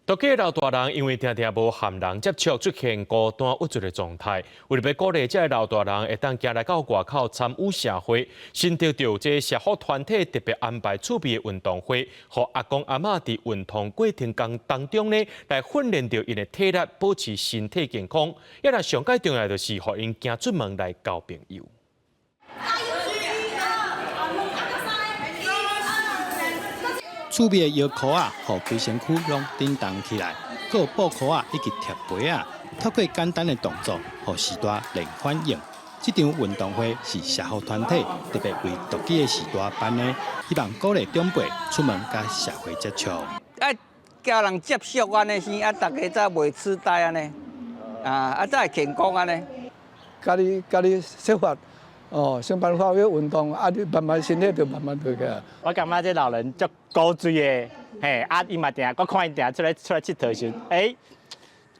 獨居老大人因為定定無和人接觸，出現孤單鬱卒的狀態。為著欲鼓勵這个老大人會當行來到外口參與社會，新竹著這社福團體特別安排趣味的運動會，予阿公阿嬤佇運動過程當中呢，來訓練著𪜶的體力，保持身體健康。也若上蓋重要就是予𪜶行出門來交朋友。趣味的搖箍仔，予規身軀攏振動起來，閣有布箍仔以及貼杯仔，透過簡單的動作，予序大練反應。這場運動會是社福團體特別為獨居的序大辦的，希望鼓勵長輩出門佮社會接觸。愛佮人接觸按呢先，啊，大家才袂痴呆按呢，啊啊，才會健康按呢。家己家己設法。哦，想辦法去運動，啊，你慢慢身體就慢慢退起來。我感覺這老人足古錐的，嘿，啊，伊嘛定，我看伊定出來出來𨑨迌時，欸，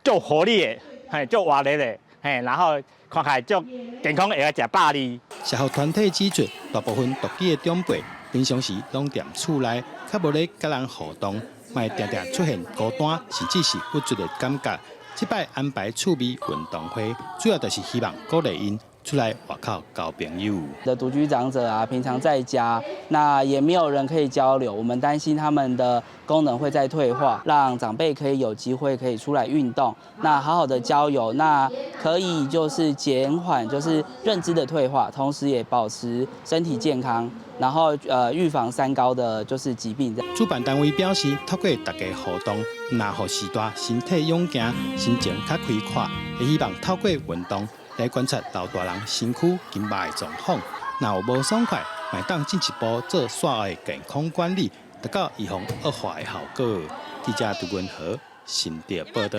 足活力的，嘿，足活力的，嘿，然後看起來足健康，會曉食百二。社福團體指出，大部分獨居的長輩平常時攏踮厝內，較無咧佮人互動，嘛會定定出現孤單，甚至是鬱卒的感覺。這擺安排趣味運動會，主要就是希望鼓勵𪜶出來外口交朋友。的獨居長者啊，平常在家，那也沒有人可以交流，我們擔心他們的功能會再退化，讓長輩可以有機會可以出來運動，那好好的交友，那可以就是減緩就是認知的退化，同時也保持身體健康，然後預防三高的就是疾病。主辦單位表示，透過大家互動，若予序大身體勇健，心情較開闊，會希望透過運動來觀察老大人身軀筋肉的狀況，若有無爽快，嘛會當進一步做紲後的健康管理，達到預防惡化的效果。記者杜文和新竹報導。